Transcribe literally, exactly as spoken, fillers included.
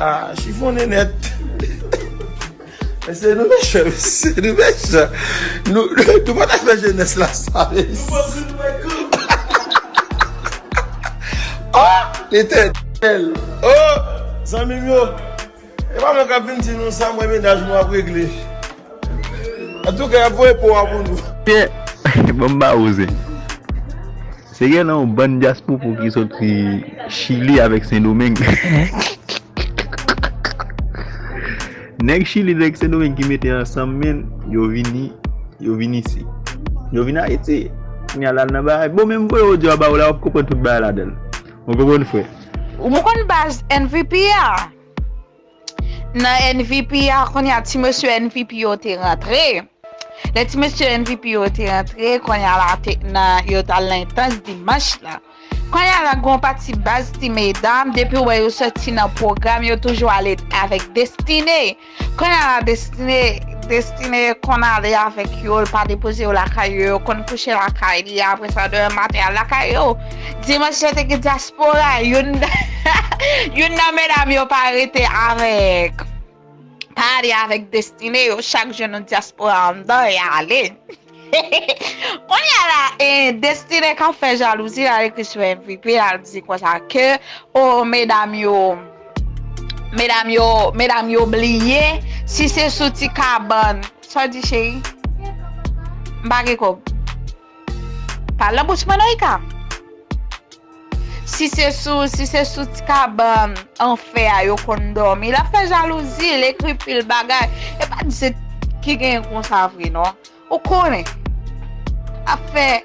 Ah, chifonnen nèt. Mesye, nou mechan, mesye, nou mechan. Nou, nou pa ta fè jenès la sa, mesye. Oh, Letènèl. Oh, zanmi m yo. E pa mwen k ap vin di nou sa, mwen mennaj nou ap regle. Antouka, y ap voye po a pou nou. Pye, bon, m ba ou zen. Se gen yon bann dyaspopo ki soti Chili avèk Sendomeng. Nèg Chili, nèg Sendomeng ki mete ansanm, men yo vini, yo vini isit. Yo vin Ayiti. Kounye a la nan bagay. Bon, men m voye odyo a ba ou la, w ap konprann tout bagay ladan l. Ou konprann, frè? Ou konn baz N V P a? Nan N V P a, kounye a, ti mesye N V P yo te rantre. Lè ti mesye N V P yo te rantre, kounye a la, te, nan, yo t al nan entans dimanch la. Kounye a la, gon pati baz ti medam, depi w wè yo soti nan pwogram, yo toujou ale avèk Destine. Kounye a la, Destine, Destine konn ale avèk yo, l pa depoze yo lakay yo, yo konn kouche lakay li, apre sa, demen maten, al lakay yo. Dimanch, yo te gen dyaspora, youn, youn nan medam yo pa rete avèk, pa ale avèk Destine, yo chak jwenn yon dyaspora anndan, y ale. Kounye a la, e, Destine k ap fè jalouzi, l al ekri sou M V P, l al di konsa ke, o, medam yo, medam yo, medam yo bliye, si se sou ti kabann, sa w di, cheri? M pa gen kòb. Pale nan bouch mwen non, Ika. Si se sou, si se sou ti kabann anfè a yo konn dòmi, l ap fè jalouzi, l ekri pil bagay. E pa di se ki genyen konsa vre non. Ou konnen. Ap fè